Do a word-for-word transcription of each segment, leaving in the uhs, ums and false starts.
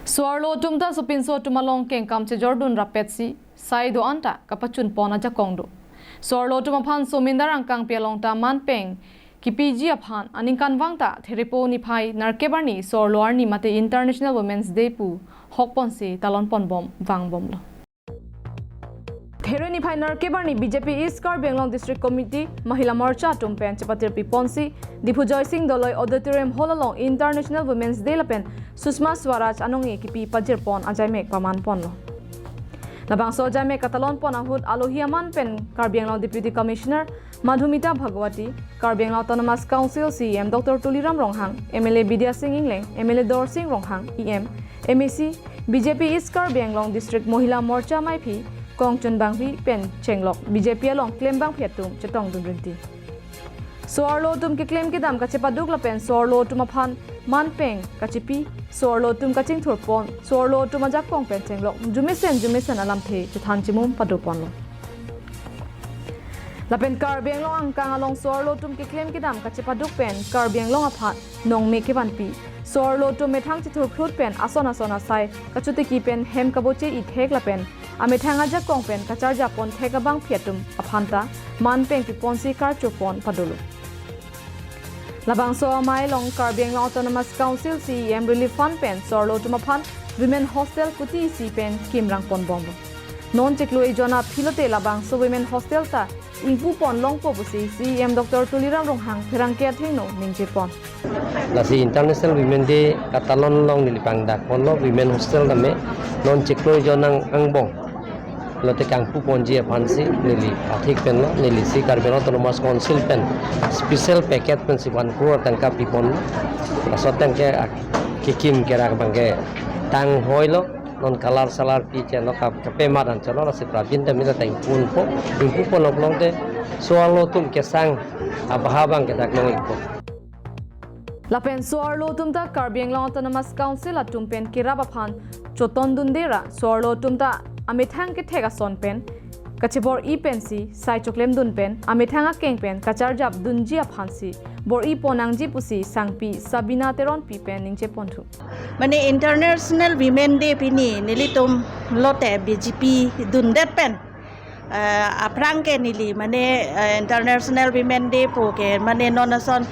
So-arlo atum ta sopinso atum along kengkam chejordun rapetsi sai do-an ta kapachunpon ajakong do. So-arlo atum aphan somindar angkangpi along ta manpeng kipiji aphan aningkanvang ta Therepo niphai nerkep arni so-arlo arni mate International Women's Day pu hokponsi talonponbom vangbomlo. There niphai nerkep arni B J P East Karbi Anglong District Committee Mahila Morcha atum pen chepatirpiponsi Diphu Joysing Doloi Auditorium Hall along International Women's Day lapen Sushma Swaraj anong-e kipi pajirpon ajaimek pamanponlo. Labangso ajaimek katalonpon ahut alohi aman pen Karbi Anglong Deputy Commissioner Madhumita Bhagwati, Karbi Anglong Autonomous Council C E M Doctor Tuliram Ronghang, M L A Bidya Sing Engleng, M L A Dorsing Ronghang, E M, M A C, B J P East Karbi Anglong District Mahila Morcha maiphi Kongchun Bangphi pen chenglok B J P along klembangphi atum chetongdun rinti. So-arlo atum keklem kedam kachepaduk lapen so-arlo atum aphan manpeng kachepi, so-arlo atum kachingthurpon, so-arlo atum ajakong pen chenglok jumesen jumesen alamthe chethan chimum padoponlo. Lapen Karbi Anglong angkang along so-arlo atum keklem kedam kachepaduk pen Karbi Anglong aphan nongme kevanpi, so-arlo atum methang chethurphlut pen ason ason asai kachotiki pen hem kaboche ithek lapen amethang ajakong pen kacharjapon thek abangphi atum aphan ta manpeng piponsi karchopon padolo. Labangso amei along Karbi Anglong Autonomous Council C E M Relief Fund pen so-arlo atum aphan Women Hostel kuti isi pen kimrangponbomlo. Non chiklo ejon aphi lote labangso Women Hostel ta ingpupon longpo pusi C E M Doctor Tuliram Ronghang pherangke athengno ningjepon. Lasi International Women Day katalon along neli pangdakponlo Women Hostel tame non chiklo ejon nang angbong lote kangpuponji aphansi neli athik penlo, neli si Karbi Anglong Autonomous Council pen special package pensi one crore tangka piponlo. Laso tangka ak-, kekim kerak abangke tanghoilo, non kalar salar pi chelo kap kapemat an chelo, lasi prabin ta mila tang punpo, ingpupon lok longte so-arlo atum kesang abaha abangke dak long-ikpo. Lapen so-arlo atum ta Karbi Anglong Autonomous Council atum pen kerap aphan chotondunde ra so-arlo atum ta amethang kethek ason pen kachebor-i pensi sai choklemdun pen amethang akeng pen kacharjapdunji aphansi bor-ipon nangji pusi sangpi Sabina Teronpi pen ningjeponthu. Mane International Women Day pini nelitum lote B J P dundet pen, eh, aphrang ke neli mane, eh, International Women Day pu ke mane non ason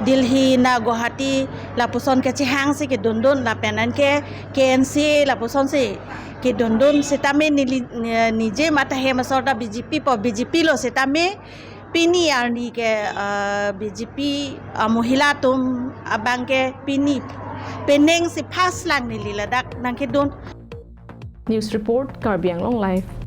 Delhi na Guwahati lapuson kechehangsi kedundun lapen anke K N C A lapusonsi kedundun sitame neli, eh, nije mata hem asor ta B J P po, B J P lo sitame pini arni ke, eh, B J P, eh, Mahila atum abangke pini penengsi first lang neli ladak nangkedun. News report, Karbi Anglong Live.